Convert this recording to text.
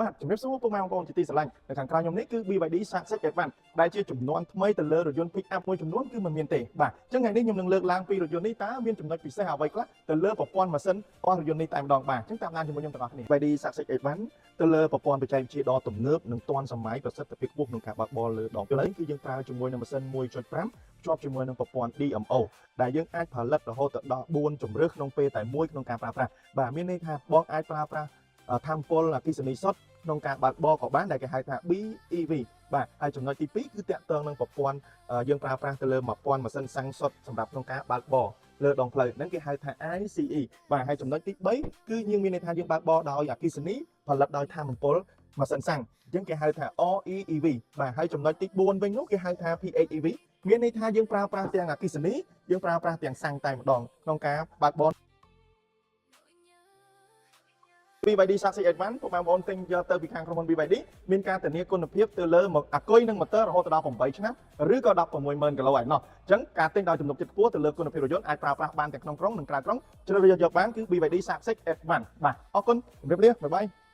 បាទជំរាបសួរពុកម៉ែបងប្អូនជាទីស្រឡាញ់នៅខាងក្រៅខ្ញុំនេះគឺ BYD Shark 6 Advance ដែលជាចំនួនថ្មីទៅលើរថយន្ត pick up មួយចំនួនគឺមិនមានទេបាទអញ្ចឹងថ្ងៃនេះខ្ញុំនឹងលើកឡើងពីរថយន្តនេះតើមានចំណុចពិសេសអ្វីខ្លះទៅលើប្រព័ន្ធម៉ាស៊ីនរបស់រថយន្តនេះតែម្ដងបាទអញ្ចឹងតាមដានជាមួយខ្ញុំទាំងអស់គ្នា BYD Shark 6 Advance ទៅលើប្រព័ន្ធបច្ចេកវិទ្យាដ៏ទំនើបនិងទាន់សម័យប្រសិទ្ធភាពខ្ពស់ក្នុងការបើកបរលើដងផ្លូវគឺយើងប្រើជាមួយនឹងម៉ាស៊ីន1.5ភ្ជាប់ជាមួយនឹងប្រព័ន្ធ DMO ដែលយើងអាចផលិតរហូតទៅដល់4ជម្រើសក្នុងពេលតែមួយក្នុងការប្រើប្រាស់បាទមានន័យថាបងអាចប្រើប្រាស់ថាមពលអគ្គិសនីសុទ្ធក្នុងការបើកបរក៏បានដែលគេហៅថា BEV បាទហើយចំណុចទី2គឺតាក់ទងនឹងប្រព័ន្ធយើងប្រើប្រាស់ទៅលើ1000ម៉ាស៊ីនសាំងសុទ្ធសម្រាប់ក្នុងការបើកបរលើដងផ្លូវហ្នឹងគេហៅថា ICE បាទហើយចំណុចទី3គឺយើងមានន័យថាយើងបើកបរដោយអគ្គិសនីផលិតដោយថាមពលម៉ាស៊ីនសាំងអញ្ចឹងគេហៅថា REEV បាទហើយចំណុចទី4វិញនោះគេហៅថា PHEV មានន័យថាយើងប្រើប្រាស់ទាំងអគ្គិសនីយើងប្រើប្រាស់ទាំងសាំងតែម្ដងក្នុងការបើកបរ BYD Shark 6 Advance ពុកម៉ែបងប្អូនទិញយកទៅពីខាងក្រុមហ៊ុន BYD មានការធានាគុណភាពទៅលើមកអាគុយនិងម៉ូទ័ររហូតដល់8ឆ្នាំឬក៏160,000គីឡូឯណោះអញ្ចឹងការទិញដោយទំនុកចិត្តខ្ពស់ទៅលើគុណភាពរថយន្តអាចប្រើប្រាស់បានទាំងក្នុងក្រុងនិងក្រៅក្រុងជ្រើសរើសយកបានគឺ BYD Shark 6 Advance បាទអរគុណជម្រាបលាbye bye.